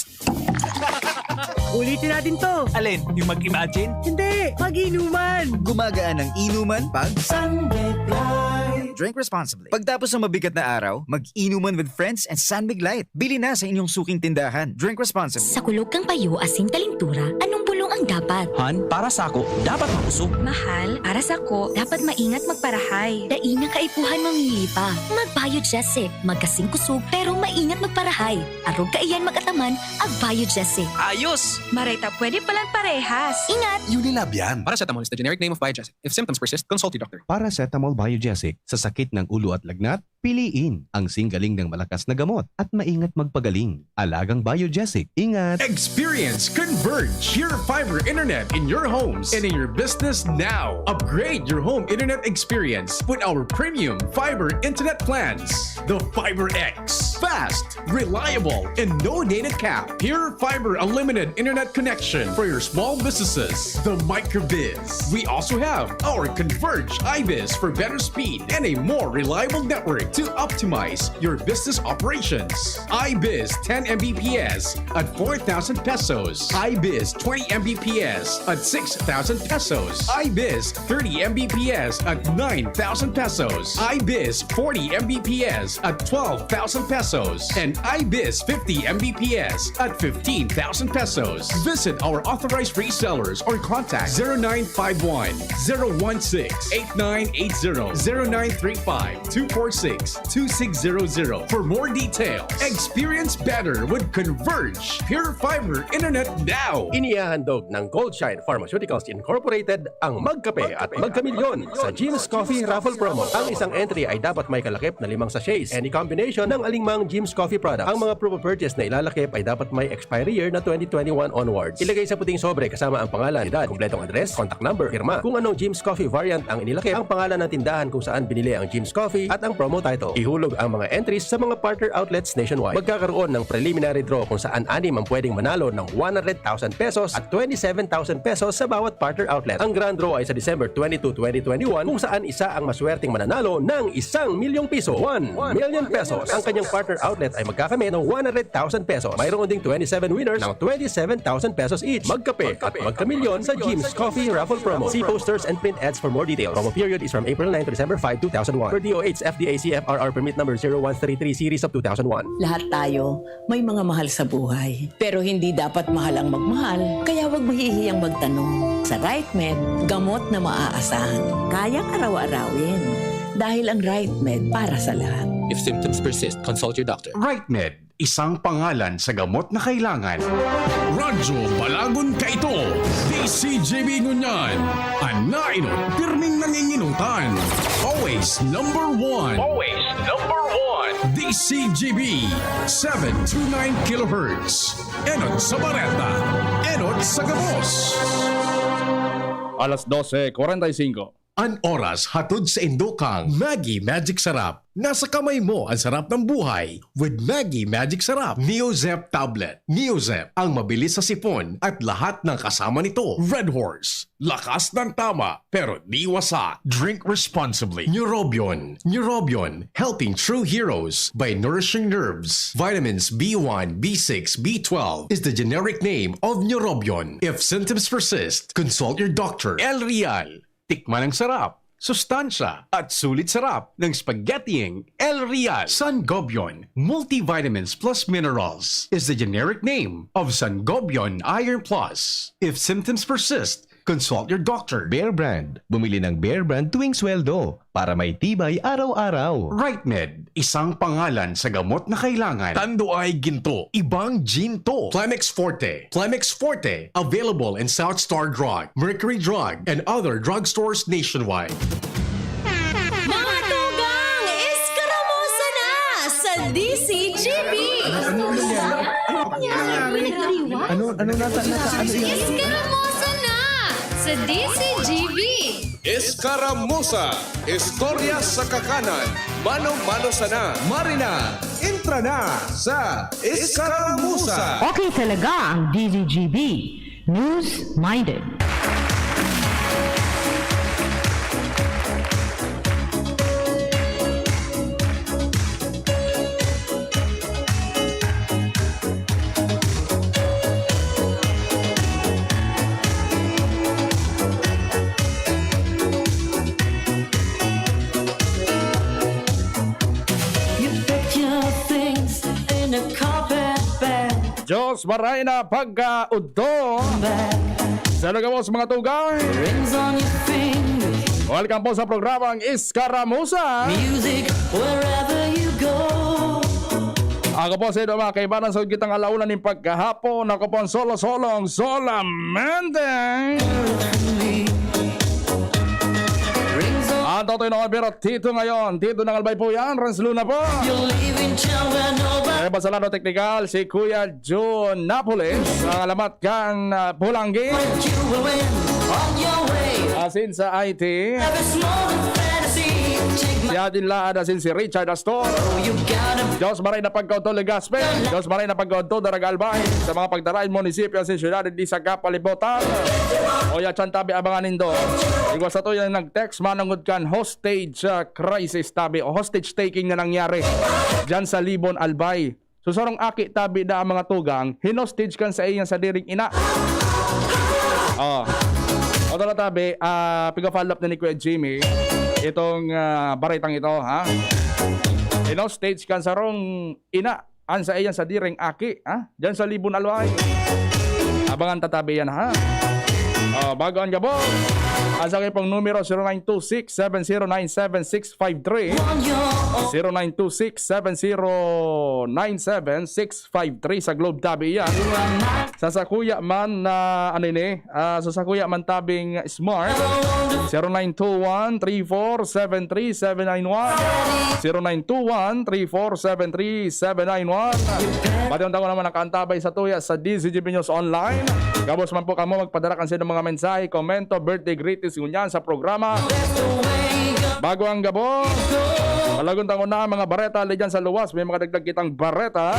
Ulitin natin to. Alin? Yung mag-imagine? Hindi! Mag-inuman! Gumagaan ang inuman pag San Mig Light. Drink responsibly. Pagtapos ng mabigat na araw, mag-inuman with friends and San Mig Light. Bili na sa inyong suking tindahan. Drink responsibly. Sa kulog kan payo asin kalintura, anong bulong ang Dapat. Han, para sako, dapat makusog. Mahal, para sako, dapat maingat magparahay. Dai na kaipuhan mamili pa. Mag-Biogesic. Magkasing kusog, pero maingat magparahay. Arog kaiyan mag-ataman, ag Biogesic. Ayos! Maray ta pwede palan parehas. Ingat! Unilab yan. Paracetamol is the generic name of Biogesic. If symptoms persist, consult your doctor. Paracetamol Biogesic. Sa sakit ng ulo at lagnat, piliin ang singgaling ng malakas na gamot at maingat magpagaling. Alagang Biogesic. Ingat! Experience Converge Pure Fiber Internet in your homes and in your business now. Upgrade your home internet experience with our premium fiber internet plans. The Fiber X. Fast, reliable, and no data cap. Pure Fiber Unlimited Internet Connection for your small businesses. The Microbiz. We also have our Converge iBiz for better speed and a more reliable network to optimize your business operations. iBiz ten M B P S at four thousand pesos. iBiz twenty M B P S at six thousand pesos. iBiz thirty M B P S at nine thousand pesos. iBiz forty M B P S at twelve thousand pesos. And iBiz fifty M B P S at fifteen thousand pesos. Visit our authorized resellers or contact zero nine five one, zero one six, eight nine eight zero, zero nine three five, two four six, two six zero zero for more details. Experience better with Converge Pure Fiber Internet now! Inihahandog ng Goldshine Pharmaceuticals Incorporated ang Magkape at Magkamilyon sa Jim's Coffee Raffle Promo. Ang isang entry ay dapat may kalakip na limang sachets, any combination ng alingmang Jim's Coffee products. Ang mga proof of purchase na ilalakip ay dapat may expiry year na twenty twenty-one onwards. Ilagay sa puting sobre kasama ang pangalan, edad, kompletong address, contact number, pirma. Kung anong Jim's Coffee variant ang inilakip, ang pangalan ng tindahan kung saan binili ang Jim's Coffee at ang promo title. Ihulog ang mga entries sa mga partner outlets nationwide. Magkakaroon ng preliminary draw kung saan anim ang pwedeng manalo ng one hundred thousand pesos at twenty-seven thousand pesos sa bawat partner outlet. Ang grand draw ay sa December twenty-two, twenty twenty-one, kung saan isa ang maswerteng mananalo ng isang milyong piso, one million pesos. Ang kanyang partner outlet ay magkakamit ng one hundred thousand pesos. Mayroon ding twenty-seven winners ng twenty-seven thousand pesos each. Magkape at magkamilyon sa Jim's Coffee Raffle Promo. See posters and print ads for more details. Promo period is from April nine to December five, two thousand one. Per D O H F D A C F R R permit number zero one three three series of two thousand one. Lahat tayo may mga mahal sa buhay. Pero hindi dapat mahal ang magmahal, kaya huwag mahihiyang magtanong. Sa Right Med, gamot na maaasahan. Kayang araw-arawin. Dahil ang Right Med para sa lahat. If symptoms persist, consult your doctor. Right Med, isang pangalan sa gamot na kailangan. Radyo Balagon kaito, D C G B ngunyan. An nainot, pirming nanginginutan. Always number one. Always number one. D C G B, seven two nine kilohertz. Enot sa bareta, enot sa gabos. Alas dose cuarenta y cinco. An oras hatod saindo kan Maggi Magic Sarap. Nasa kamay mo ang sarap ng buhay with Maggi Magic Sarap. Neozep Tablet. Neozep, ang mabilis sa sipon at lahat ng kasama nito. Red Horse, lakas ng tama, pero di wasa. Drink responsibly. Neurobion. Neurobion, helping true heroes by nourishing nerves. Vitamins B one, B six, B twelve is the generic name of Neurobion. If symptoms persist, consult your doctor. El Real. Tikman ang sarap, sustansya, at sulit sarap ng spaghettiing El Real. Sangobion, multivitamins plus minerals, is the generic name of Sangobion Iron Plus. If symptoms persist, consult your doctor. Bear Brand. Bumili ng Bear Brand tuwing sweldo para may tibay araw-araw. Right Med, isang pangalan sa gamot na kailangan. Tanduay Ginto, ibang Ginto. Plemex Forte. Plemex Forte, available in South Star Drug, Mercury Drug, and other drugstores nationwide. Mga tugang, eskaramosa na sa D C G B! Ano, ano nata, nata, ano yan? Eskaramosa na sa D C G B! Eskaramosa, istorya sa kakanan, mano-mano sana. Marina, entra na sa Eskaramusa. Okay talaga ang D Z G B. News Minded. You pack your things in a carpet bag. Diyos, maray na pagkaudto. Bag. Sa lugaw sa mga tugay. Rings on your fingers. Welcome po sa programang Iskaramusa. Music wherever you go. Ako po si Edo, mga kaibanan, sa kitang alaunan ning pagkahapon. Ako po ang solo-solong Solamente. Rings on Ang Totoy na Albero, Tito ngayon. Tito ng Albay po yan, Renz Luna po. You're leaving town where nobody Kaya ba sa lado teknikal, si Kuya Jun Napoles. Ang alamat kan uh, Pulanggi. You were in on your way. Asin sa I T. Every small fantasy. Take my Si Adin Laad, asin si Richard Astor. Oh, you gotta Diyos maray na pagkautol ni Gospel. Diyos maray na pagkautol na Albay. Sa mga pagdarain munisipyo asin syudad, di sa kapalibutan. O ya, chan tabi abangan nindo. Igwa sa to yung nag-text, manungod kan hostage uh, crisis tabi o hostage taking na nangyari dyan sa Libon, Albay. So, sarong aki tabi na ang mga tugang, hinostage kan sa iyang sadiring ina. Oh. O tala tabi, ah, piga-follow up na ni Kuya Jimmy itong ah, baretang ito, ha? Hinostage kan sarong ina ang sa iyang sadiring aki, ha? Diyan sa Libon, Albay. Abangan tatabi yan, ha? Oh, bago ang gabos. Ang sa pong numero, zero nine two six seven zero nine seven six five three. Zero nine two six seven zero nine seven six five three sa Globe Tabi yan. Sa sakuya man na, ano ini, ah, sa sakuya man tabing Smart, zero nine two one three four seven three seven nine one. Zero nine two one three four seven three seven nine one. Pati ang tao naman nakaantabay sa tuya sa D Z G B News Online. Gabos man po kamo magpadara kan sa inyong mga mensahe, komento, birthday greetings ngunyan sa programa. Bago ang gabos, malagon tango na ang mga bareta, ali dyan sa luwas, may mga dagdag kitang bareta.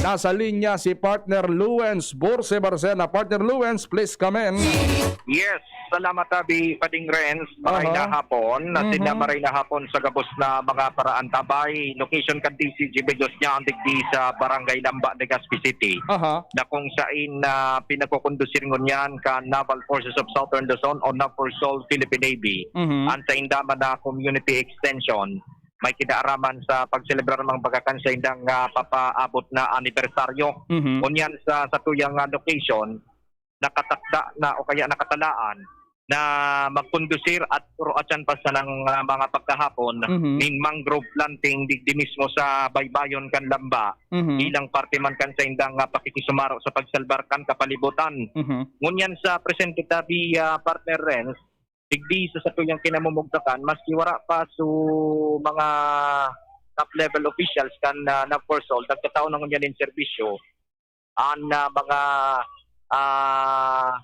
Nasa linya si partner Luens Borse Barcena. Partner Luens, please come in. Yes, salamat abi, Pading Renz. Maray Aha. na hapon. Asin na Mhm. maray na hapon sa gabos na mga paraantabay. Location kan D Z G B News niya, ang digdi sa Barangay Lamba, Legazpi City. Aha. Na kung sain na pinagkukondusir ngunyan kan Naval Forces of Southern Luzon o NAVFORSOL Philippine Navy. Mhm. Ang sainda man na community extension, may kinaaraman sa pagselebrar ng mga bagakan sa indang ah, papaabot na anibersaryo. Mhm. Ngunyan sa satuyang ah, location, nakatakda na o kaya nakatalaan na magkondusir at puro atyan pa sa ng ah, mga pagkahapon Mhm. nin mangrove planting digdi mismo sa baybayon kan Lamba Mhm. bilang parte man kan sa indang ah, pakikisumaro sa pagsalbar kan kapalibutan. Mhm. Ngunyan sa presente tabi, ah, partner Renz, digdi sa satuyang kinamumugtakan, maski wara pa so mga top level officials kan ah, NAVFORSOL, nagtatao na ngunyan nin serbisyo an ah, mga ah,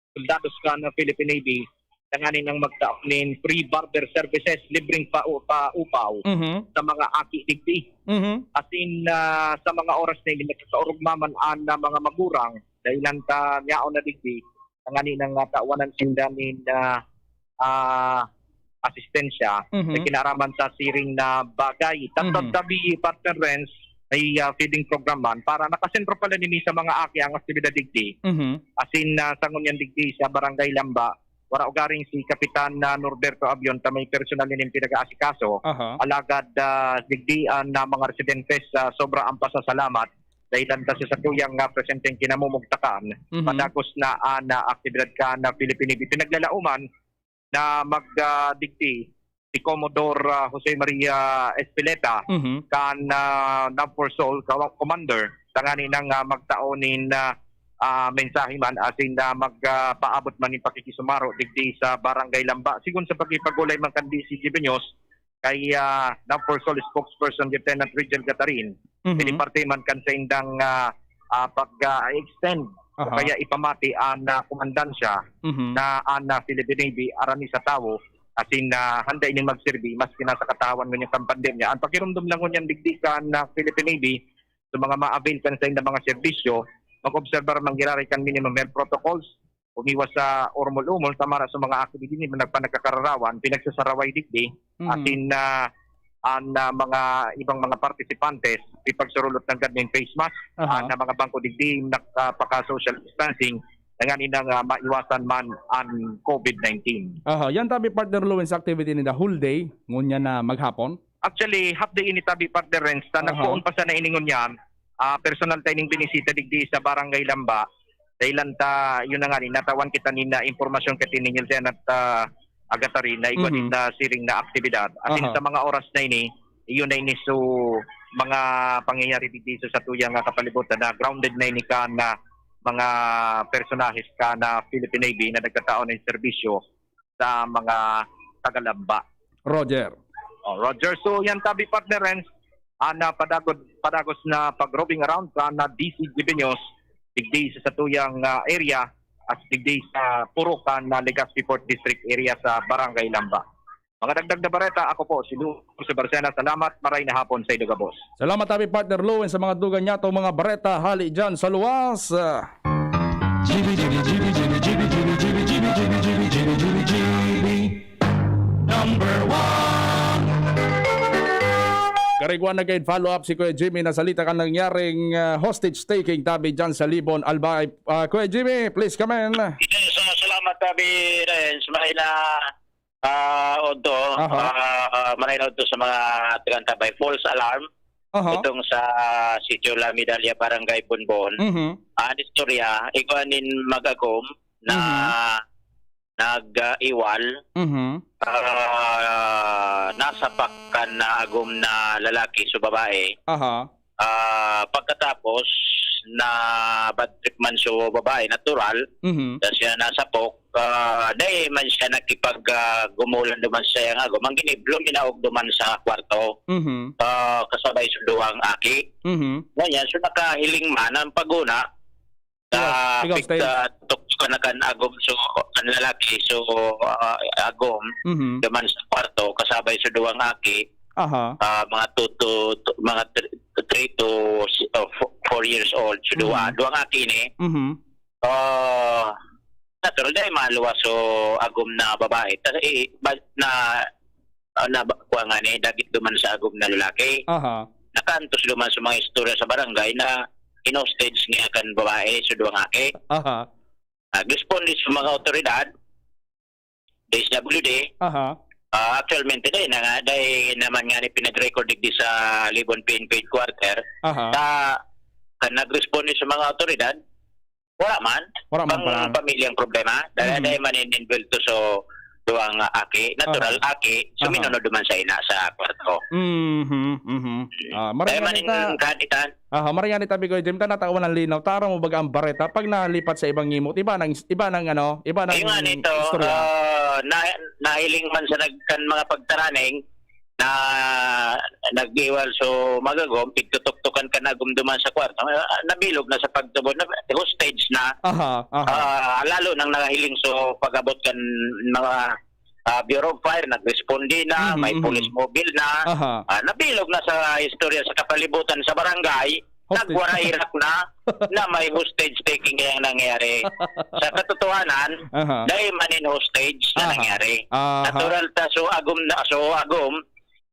soldados kan Philippine Navy, tanganing magtao nin free barber services, libreng pa, paupaw Mhm. sa mga aki digdi. Mhm. Asin ah, sa mga oras na ini, nagkakaorog man an ah, mga magurang, dahilan ta yaon na digdi, tanganing ah, tawanan sinda nin ah, ah, asistensya Mhm. sa kinaaraman sa siring na bagay. Tattad Mhm. tabi, partner Renz, may ah, feeding program man para nakasentro pala nini sa mga aki ang aktibidad digdi. Mhm. Asin ah, sa ngunyan digdi sa Barangay Lamba, wara ugaring si Kapitan na Norberto Abion ta may personal nining pinag-aasikaso. Aha. Alagad ah, digdi an ah, mga residentes sa sobra ang pasasalamat dahilan ta sa satuyang ah, presenteng kinamumugtakan, Mhm. madagos na an ah, aktibidad kan ah, Philippine Navy. Pinaglalauman na mag ah, digdi si Commodore ah, Jose Maria Espeleta Mhm. kan ah, NAVFORSOL kawa-, Commander, tanganing ah, magtao nin ah, ah, mensahe man asin na mag ah, paabot man nin pakikisumaro digdi sa Barangay Lamba. Sigon sa pakipag-ulay man kan D Z G B News kay ah, NAVFORSOL spokesperson Lieutenant Rigel Gatarin, Mhm. piniparte man kan sa indang ah, ah, pag ah, extend o Aha. kaya ipamati an ah, komandansya Mhm. na an ah, Philippine Navy arani sa tawo asin na handa ining magserbi maski nasa katawan ngunyan kan pandemya. Ang pakirumdom lang ngunyan digdi kan ah, Philippine Navy sa mga ma-avail kan sa indang mga serbisyo, mag-obserbar man giraray kan minimum health protocols, umiwas sa ormol-umol, tamara sa mga aki digdi na nagpanagkakararawan, pinagsasaraway digdi, Mhm. asin na an ah, mga ibang mga partisipantes, ipagsurulot nanggad nin face mask, Aha. an ah, mga bangko digdi, nakapaka-social distancing, tanganing ah, maiwasan man an COVID nineteen. Aha, yan tabi, partner Lewin, sa activity ninda whole day, ngunyan na maghapon? Actually, half day ini tabi, partner Renz, ta Aha. nagpoon pa sana ini ngunyan, ah, personal ta ining binisita digdi sa Barangay Lamba, Dahilan ta, yun na nga, ni natawan kita ni na impormasyon kay Tini Nielsen at, ah, Agatari na igwa Mhm. din na siring na aktibidad. Asin Aha. sa mga oras na ini, iyon na ini, so, mga pangyayari digdi sa satuyang, ah, kapalibutan na grounded na ini kan mga personahes kan Philippine Navy na nagtatao ng serbisyo sa mga tagalamba. Roger. Oh, Roger. So, yan tabi, partner Renz, ang, ah, padagod, padagos na pag-roving around kan D C G B News, digdi sa satuyang, ah, area, at digdi sa Purukan na Legazpi Fourth District area sa Barangay Lamba. Mga dagdag na bareta, ako po si Lu-, si Barcena. Salamat, maray na hapon sa Idugabos. Salamat tabi, partner Luen, sa mga dugang niya, itong mga bareta, hali dyan sa luwas. Ah, G B, G B, G B, G B, G B, G B, G B, G B, G B, G B, G B, G B, number one. Garigwan na kayo, follow up si Kuya Jimmy na salita kan nangyaring, ah, hostage taking tabi dyan sa Libon, Albay. Ah, Kuya Jimmy, please come in. Yes, ah, salamat, Tabi Renz. Maray na, ah, odto, Aha. ah, ah, maray na odto sa mga taga-Albay. False alarm. Aha. Itong sa Sitio La Medalla, Barangay Bonbon. Mhm. Ang istorya, igwa nin mag-agom na Mhm. nag-iwal, Mhm. ah, nasapak kan agom na lalaki sa babae. Aha. Ah, pagkatapos, na bad trip man sa babae, natural, Mhm. na siya nasapok, ah, dai man siya nakipag, ah, gumulan duman sa iyang agom. Ang giniblo, minaog duman sa kwarto, Mhm. ah, kasabay sa duwang aki. Mhm. Ngunyan, so nakahiling man ang paguna, Ikaw, ikaw, Napik-, Stel. ah, tukso na kan agom, so, kan lalaki, so, ah, agom, Mhm. duman sa kwarto, kasabay sa duwang aki, Aha. ah, mga two to, to, mga thr-, three to, uh, fo-, four years old, so, duwa, Mhm. duwang aki ni. Mhm. Ah, natural, dahil maluwas so agom na babae. Tas, eh, ba-, na, ah, na ba, kuha nga ni, dagit duman sa agom na lalaki. Aha. Nakaantos duman sa mga istorya sa barangay na in-hostage niya kan babae, sa duwang aki. Aha. Nag-responde sa mga otoridad, D S W D. Aha. Ah, actualmente, dai na nga, dai naman nga ni pinag-record digdi sa Libon P N P headquarter. Aha. Sa, kan nag-responde sa mga otoridad, Wala man. Wala man Pang pala. pamilyang problema. Dahil Mhm. dahil man in-, involved to, so, duwang, ah, aki. Natural, Aha. aki. So, Aha. minunod naman sa ina sa kwarto. Mhm, mhm. Ah, Dahil maray man nga in nita-, kaditan. Aha, maray nga nita, Bigoy Jim, ta natawan ang linaw. Taro mo baga ang bareta pag nalipat sa ibang ngimot? Iba nang, iba nang ano, iba nang Ayun nga nito, istorya. ah, na-, nahiling man sa nag-, kan mga pagtaraning, na nag-iwal so magagom, pigtutuktukan kan agom duman sa kwarto. Ah, nabilog na sa pagtubod, na hostage na. Aha, aha. Ah, lalo nang nakahiling so pag-abot kan mga, ah, Bureau of Fire, nagresponde na, Mhm, may mhm. police mobile na. Aha. Ah, nabilog na sa istorya sa kapalibutan sa barangay, Hostage. nagwarairak na, na may hostage taking kaya nangyari. Sa katotohanan, Aha. dahil man in hostage na Aha. nangyari. Aha. Natural ta, so agom na, so agom,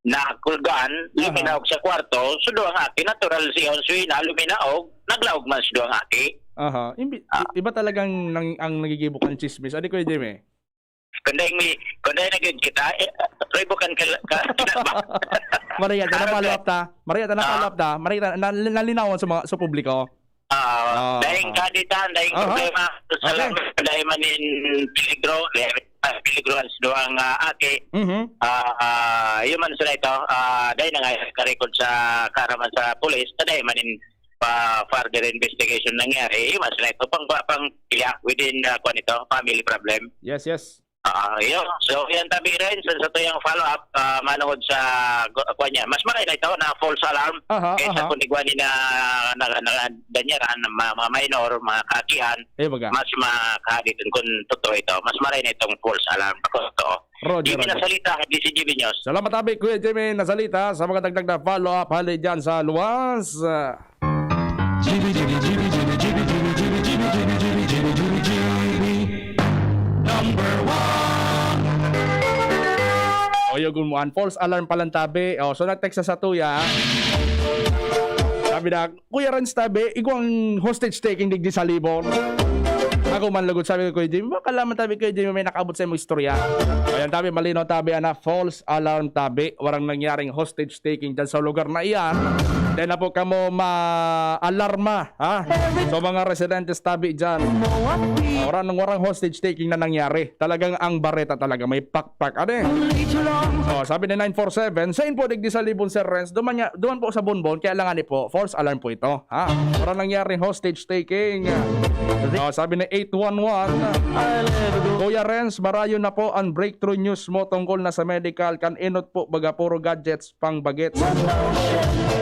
nakulgan, Aha. luminaog sa kwarto, so duwang aki, natural si Onswina, luminaog, naglaog man si duwang aki. Aha. Imbi-, Ah. i-, iba talagang nang, ang nagigibo kan chismis. Adi, Kuya Jimmy? Kung dahil may, kung dahil naging kita, eh, ribo kan kal-, ka-, kinaba. Maria, ta, Araw na-follow ka. up ta. Maria, ta, na-follow Ah. up ta. Maria, ta, na-, nalinawan sa mga, sa publiko. Ah, Oo, dahil oo. kaditan, dahil Aha. problema, Okay. salamat, dahil man in peligro, dahil, ah, peligro ang duwang, ah, aki. Mhm. Ah, ah, yun man sa ito, ah, dahil na nga ka-record sa kaaraman sa pulis, na dahil man in pa further investigation nangyari, yun man sa ito, pang, pang, yeah, within, ah, kwan ito, family problem. Yes, yes. Ah, yun. So, yan tabi rin sa, sa tuyang follow-up, ah, manungod sa gu-, kwan niya. Mas maray na ito na false alarm Aha, kaysa aha. kung igwa ni na, na, na, danyaran, mga, mga minor, mga kaakihan, Eh, baga. mas makahaditon kung totoo ito. Mas maray na itong false alarm. Ako, totoo. Roger, Jimmy Roger. Nasalita, D C G B News. Salamat, tabi, Kuya Jimmy Nasalita, sa mga dagdag na follow-up hali dyan sa luwas. G B, G B, G B, G B, number one. O, yun, mo, an false alarm palang tabi. O, so, nag-text sa satuya. Sabi na, "Kuya Renz, tabi, igwang hostage taking digdi sa Libon." Ako man lugod, sabi ko, "Kuya Jimmy, baka lamang tabi, Kuya Jimmy, may nakaabot sa imong istorya." Ayan, tabi, malinaw, tabi, ana, false alarm, tabi. Warang nangyaring hostage taking dyan sa lugar na iyan. Dai na po kamo ma-alarma, ha? So, mga residentes tabi dyan, waran, warang hostage taking na nangyari. Talagang ang bareta talaga may pakpak. Ano eh? Oh, sabi ni nine four seven, "Sain po digdi sa Libon, Sir Renz?" Duman, nga, duman po sa Bonbon, kaya lang ani po, false alarm po ito. Ha? Waran nangyaring hostage taking. Oh, sabi ni eight one one, "Kuya Renz, marayo na po ang breakthrough news mo tungkol na sa medical. Kan enot po, baga puro gadgets, pang bagets."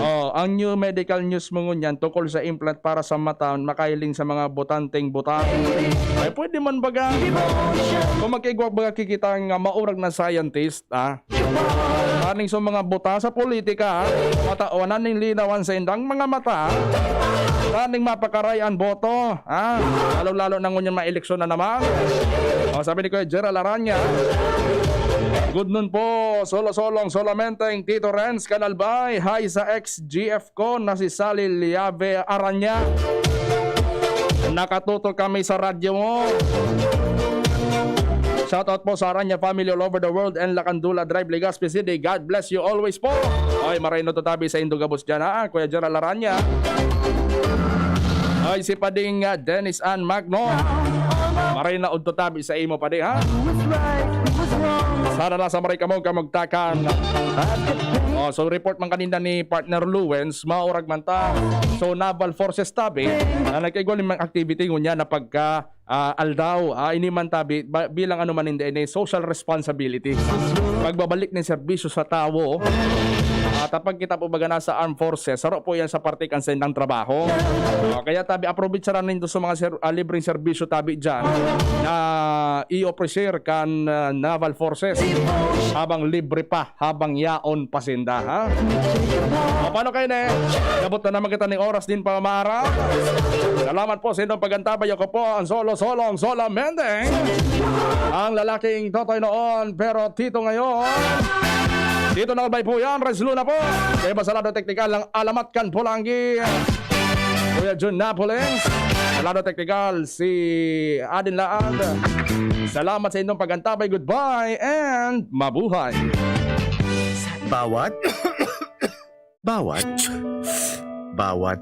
Oh, ang new medical news mo ngunyan tungkol sa implant para sa mata, makahiling sa mga botanteng buta. Ay, pwede man baga. Kung magkaigwa baga kikita nga maurag na scientist, ah. Taning sa mga buta sa politika, ah. Matawan ning linawan sa indang mga mata, ah. Taning mapakaray ang boto, ah. Lalo-lalo na ngunyan may eleksyon na naman. Oh, sabi ni Kuya Gerald Aranya, "Good noon po, solo-solong, solamente ang Tito Renz Canalbay. Hi sa ex-G F ko na si Sally Liave Aranya. Nakatutok kami sa radyo mo." Shoutout po sa Aranya family all over the world and Lacandula Drive, Legazpi City. God bless you always po. Oy, maray na tatabi sa indo gabos dyan, ha, Kuya Gerald Aranya. Oy, si Pading, ah, Dennis Ann Magno. Maray na udto tabi sa imo, Padi, ha? Sana nasa maray kamo, kamugtakan. Oh, so report man kanina ni partner Luwens, maurag man ta. So, Naval Forces tabi, na nagkaigwa ning mga activity ngunyan na pagka, ah, aldaw, ah, ini man tabi, ba-, bilang ano man hindi, ini social responsibility. Pagbabalik ng serbisyo sa tawo, at pag kita po baga nasa armed forces, saro po yan sa parte kan sa indang trabaho. Oh, kaya tabi, aprobecharan nindo sa mga ser-, ah, libreng serbisyo tabi dyan na i-officer kan, ah, Naval Forces habang libre pa, habang yaon pa sinda, ha? O, paano kayo, ne? Abot na naman kita ning oras din, pamamara. Salamat po sa inyong pag-antabay. Ako po ang solo-solong solamente ang lalaking Totoy noon, pero Tito ngayon. Tito na ba po yan? Renz Luna po. Kaya ba sa lado teknikal ang alamat kan Polanggi? Kuya Jun Napoles. Sa lado teknikal, si Adin Laad. Salamat sa inyong pag-antabay. Goodbye and mabuhay. Bawat, bawat, bawat